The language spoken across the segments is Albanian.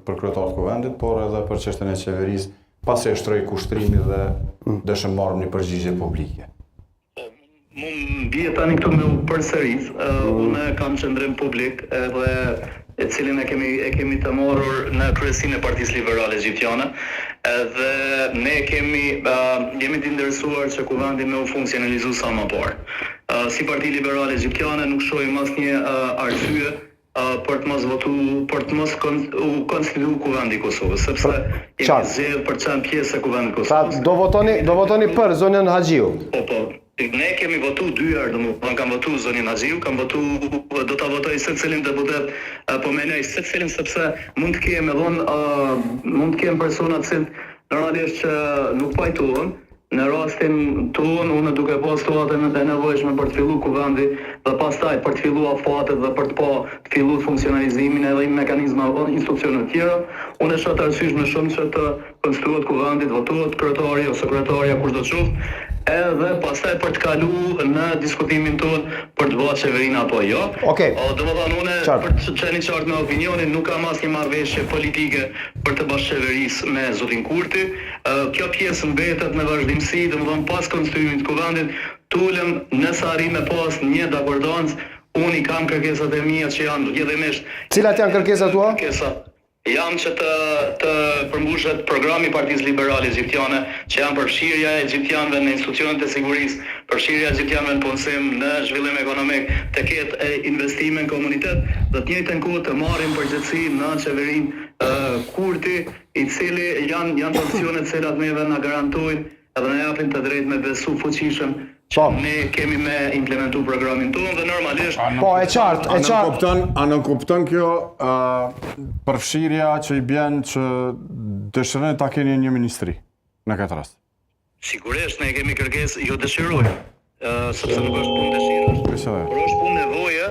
për kryetar të kuvendit, por edhe për çështjen e qeverisë, pasi e shtroi Kushtrimi dhe mm. deshëm marrim një përgjigje publike. Po, mu më bie tani këtu me u përsërit, uh, mm. unë kam qëndrim publik edhe e cilin e kemi e kemi të marrur në kryesinë e Partisë Liberale Egjiptiane, edhe ne kemi uh, jemi të interesuar që kuvendi me u funksionalizu sa më parë. Uh, si Parti Liberale Egjiptiane nuk shohim asnjë uh, arsye për të mos votu, për të mos kon, u konstitu Kuvendi i Kosovës, sepse jemi zgjedhur për të qenë pjesë e Kuvendit të Kosovës. Pra, do votoni, do votoni për zonjën Haxhiu. Po, po. Ne kemi votu dy herë, domethënë kam votu zonjën Haxhiu, kam votu do ta votoj secilin deputet, po mendoj secilin sepse mund të kem edhe unë, mund të kem persona të cilët normalisht që nuk pajtohen, Në rastin tonë, unë duke pas situatën e nevojshme për të fillu kuvendi dhe pastaj për të fillu afatet dhe për të pa të fillu funksionalizimin edhe i mekanizmave institucioneve tjera, unë e shoh të arsyeshme shumë që të konstituohet kuvendi, të votohet kryetari ose kryetarja kushdo qoftë, edhe pastaj për të kalu në diskutimin tonë për të ba qeverinë apo jo. Okej. Domethënë unë për të qenë i qartë me opinionin nuk kam asnjë marrëveshje politike për të bashkëqeverisë me zotin Kurti. Kjo pjesë mbetet në vazhdimësi, domethënë pas konstituimit të Kuvendit, t'ulem nëse arrijmë me pas një dakordancë, unë i kam kërkesat e mia që janë rrjedhimisht Cilat janë kërkesat tua? Kërkesa janë që të të përmbushet programi i Partisë Liberale Egjiptiane, që janë përfshirja e egjiptianëve në institucionet e sigurisë, përfshirja e egjiptianëve në punësim, në zhvillim ekonomik, të ketë investime në komunitet dhe të njëjtën kohë të marrim përgjegjësi në qeverinë Kurti, i cili janë janë pozicione të cilat neve na garantojnë edhe na japin të drejtë me besu fuqishëm që Po. ne kemi me implementu programin tonë dhe normalisht Po, e qartë, A e qartë. nënkupton, a nënkupton kjo ë përfshirja që i bjen që dëshironi ta keni një ministri në këtë rast? Sigurisht ne kemi kërkesë, jo dëshirojmë, ë sepse nuk është punë dëshirash, por është punë nevoje,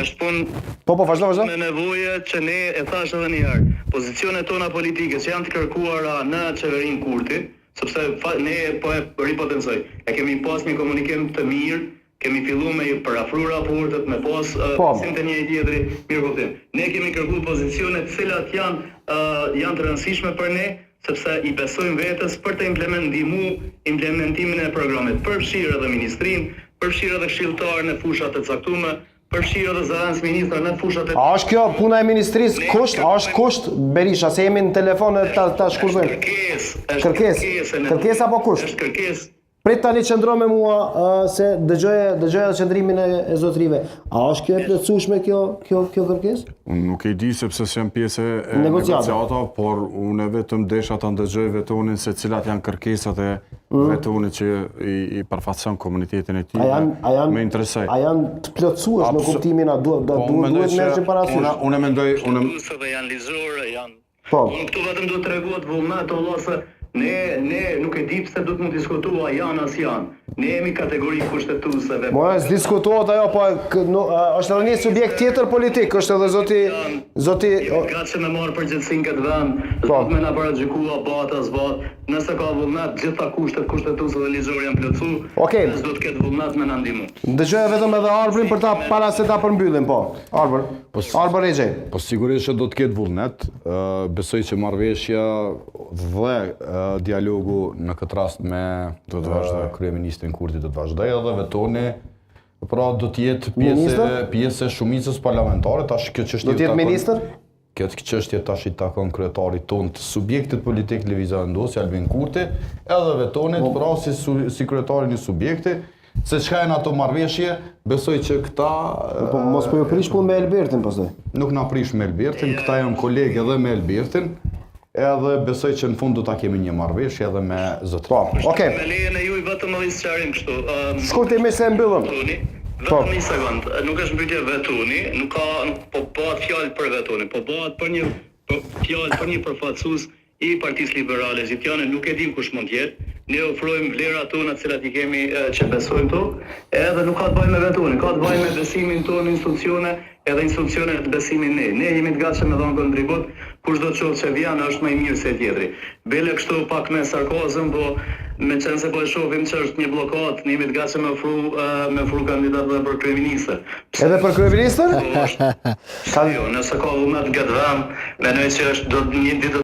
është punë Po, po, vazhdo, vazhdo. me nevoje që ne e thash edhe një herë, pozicionet tona politike që janë të kërkuara në qeverinë Kurti, sepse fa, ne po e ripotencoj, e kemi pas një komunikim të mirë, kemi fillu me i përafru raportet, me pas uh, Po. besim të njëri tjetri, mirë kuptim. Ne kemi kërku pozicione të cilat janë uh, janë të rëndësishme për ne, sepse i besojmë vetes për të implement ndihmu implementimin e programit, përfshirë edhe ministrinë, përfshirë edhe këshilltarë në fushat e caktuara, përfshirë edhe zëvendës ministra në fushat e A është kjo puna e ministrisë kusht? A është kusht Berisha se jemi në telefon e ta ta Është shkurtojmë. kërkesë, është Kërkesë. kërkesë e Kërkesë apo kusht? Është kërkesë. Prit tani qëndro me mua ë, se dëgjoje dëgjoje edhe qëndrimin e, e zotrive. A është kjo e plotësueshme kjo kjo kjo kërkesë? Unë nuk e di sepse s'jam pjesë e Negociatave. negociatave, por unë vetëm desha ta ndëgjoj Vetonin se cilat janë kërkesat e Vetonit që i, i përfaqëson komunitetin e tij. Mm. A janë a janë Më interesoj. A janë të plotësueshme në Abso- kuptimin a duhet do Po, unë duhet mendoj duhet që- merreshin parasysh? Unë unë mendoj, unë Kushtëtuese dhe janë ligjore, janë Po. Unë këtu vetëm duhet të tregohet vullnet o valla se ne ne nuk e di pse duhet mu diskutu a janë as janë. Ne jemi kategori kushtetuese dhe Mo s'diskutohet ajo, po k- nu, a, është edhe një subjekt tjetër politik, është edhe zoti zoti Jemi të gatshëm me marrë përgjegjësinë në këtë vend, Po. s'duhet me na paragjykua bëhet as bëhet. Nëse ka vullnet, gjitha kushtet kushtetuese dhe ligjore janë plotësu. Okej. Nëse do të ketë vullnet me na ndihmu. Dëgjoja vetëm edhe Arbrin për ta para se ta përmbyllim, po. Arbër. Po, Arbër Rexhej. Po sigurisht që do të ketë vullnet, ë, besoj që marrëveshja dhe ë, dialogu në këtë rast me Do të vazhdojë. ë, kryeministrin Kurti do të vazhdojë edhe Vetoni pra do të jetë pjesë Ministër? e pjesë e shumicës parlamentare, tash kjo çështje Do të jetë takon- ministër? Kjo çështje tash i takon kryetarit ton të subjektit politik Lëvizja Vendosje Albin Kurti, edhe Vetonit, Po. pra si su, si kryetari një subjekti, se çka janë ato marrëveshje, besoj që këta Po mos po ju prish punë me Albertin pastaj. nuk na prish me Albertin, këta janë kolegë edhe me Albertin, edhe besoj që në fund do ta kemi një marrëveshje edhe me zotërinë. Po, okej. Me lejen e juaj vetëm edhe një sqarim kështu. ëm, Shkurtimisht se e mbyllëm. Vetuni, Po. vetëm një sekond, nuk është mbytje Vetuni, nuk ka nuk po bëhet fjalë për Vetuni, po bëhet për një për, fjalë për një përfaqësues i Partisë Liberale Egjiptiane, nuk e dim kush mund të jetë. Ne ofrojmë vlerat tona të cilat i kemi që besojmë to, edhe nuk ka të bëjë me Veton, ka të bëjë me besimin tonë në institucione, edhe institucionet besimin ne. Ne jemi të gatshëm me dhënë kontribut, kushdo qoftë që vjen është më i mirë se tjetri. Bile kështu pak me sarkazëm, po me qenë se po e shohim që është një bllokadë, ne jemi të gatshëm me ofru me ofru kandidat edhe për kryeministër. Pse? Edhe për kryeministër? Po, jo, nëse ka vullnet këtë vend, mendoj që është do një ditë.